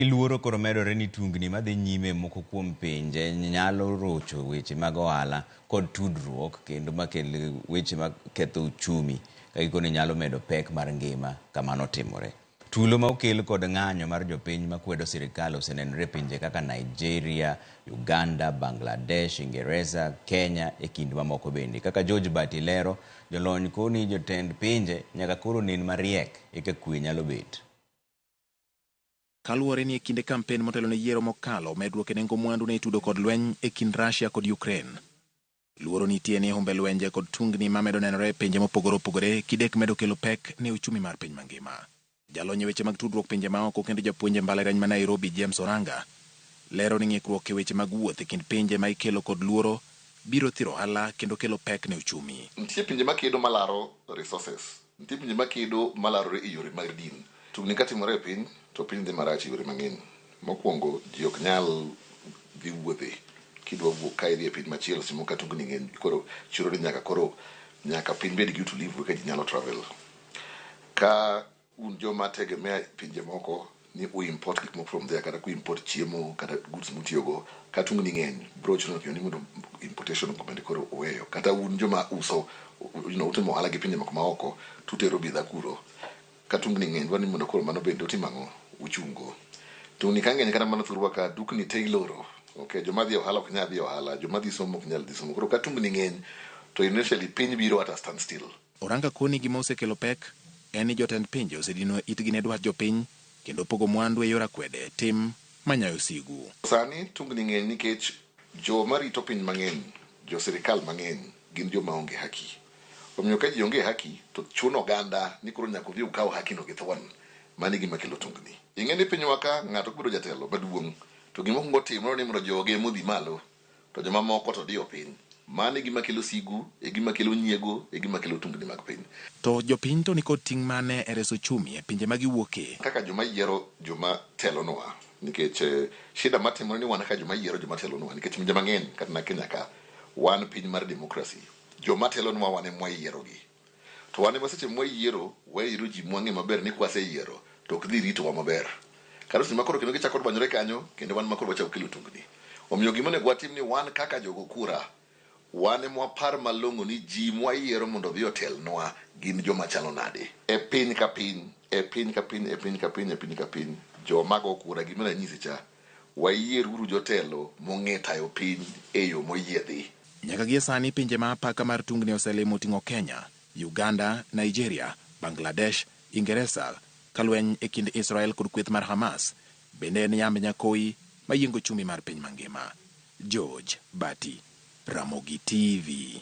Luoro koro medore ni tungni madhi nyime e moko kuom pinje nyalo rocho weche mag ohala kod tudruok kendo makel weche maketho uchumi ka gikone nyalo medo pek mar ngima kamano timore. Tulo ma okel kod ng'anyo mar jopiny makwedo sirikal osenenore e pinje kaka Nigeria, Uganda, Bangladesh, Ingereza, Kenya e kind mamoko bende. Kaka George Bati lero, jolony koni jotend pinje nyaka koro nen mariek eka kwe nyalo bet. Kaluwore ni e kinde kampen motelo ne yiero mokalo, medruok e nengo mwandu ne itudo kod lweny e kind Russia kod Ukraine. Luoro nitie ni humbe lwenje kod tungni mamedo nenore e pinje mopogore opogore kidek medo kelo pek ne uchumi mar piny mangima. Jalony e weche mag tudruok pinje maoko kendo japuonj e mbalariany ma Nairobi James Oranga lero ni ng'ikruok e weche mag wuoth e kind pinje ma ikelo kod luoro biro thiro ohala kendo kelo pek ne uchumi. Nitie pinje makedo malaro resources. Nitie pinje makedo malarore e yore mag din. Tungni katimore e piny to piny dhi marach e yore mang'eny. Mokwongo ji ok nyal dhi wuothe. Kidwa wuok ka idhi e piny machielo seche moko ka tungni ng'eny koro chuno ni nyaka koro nyaka piny bed gi utulivu eka ji nyalo travel. Ka un joma tegemea pinje moko ni u import gik moko from there kata ku import chiemo kata goods mutiyogo ka tungni ng'eny bro chuno ni mondo importation bende koro uweyo. Kata un joma uso utimo ohala gi pinje moko maoko tutero bidhaa kuro ka tungni ng'eny dwaro ni mondo koro mano bende utim ang'o uchungo. Tungni ka ng'eny kata mana thurwa ka dukni te iloro. Okay, joma dhi e ohala ok nyal dhi e ohala, joma dhi somo ok nyal dhi somo. Koro ka tungni ng'eny to initially piny biro at a standstill. Oranga koni gima osekelo pek en ni jotend pinje osedino itgi ne dwach jopiny kendo pogo mwandu e yor akwede, tim manyayo sigu. Sani tungni ng'eny nikech joma rito piny mang'eny, jo sirikal mang'eny gin joma onge haki. Omiyo ka ji onge haki to chuno oganda ni koro nyaka udhi ukaw haki no gi thuon. Mano e gima kelo tungni. Ing'e ni pinywa ka ng'ato kobedo jatelo maduong' to gima okuongo timo ni mondo joge ema odhi malo to joma moko to diyo piny. Mano e gima kelo sigu, e gima kelo nyiego, e gima kelo tungni mag piny. To jopiny to nikod ting' mane e reso uchumi e pinje ma giwuoke? Kaka joma yiero joma telonwa nikech shida matimore ni wan kaka joma yiero joma telonwa nikech pinje mang'eny kata na Kenya ka wan piny mar democracy. Joma telonwa wan ema wayierogi. To wan ema seche mwayiero, wayiero ji mwang'e maber ni kwaseyiero to ok dhi ritowa maber. Kata seche ma koro kendo gichako dwanyore kanyo kendo wan ma koro wachako kelo tungni. Omiyo gima onego watim ni wan kaka jogo kura, wan ema wapar malong'o ni ji mwayiero mondo odhi otelnwa gin joma chalo nade. E piny ka piny, e piny ka piny, e piny ka piny, e piny ka piny, joma go kura gima nanyisi cha, wayieruru jotelo mong'e tayo piny e yo moyiedhi. Nyaka gie sani pinje ma apaka mar tungni oselimo oting'o Kenya, Uganda, Nigeria, Bangladesh, Ingeresa, ka lweny e kind Israel kod kweth mar Hamas bende en yamb nyakoyi mayiengo uchumi mar piny mangima. George Bati, Ramogi TV.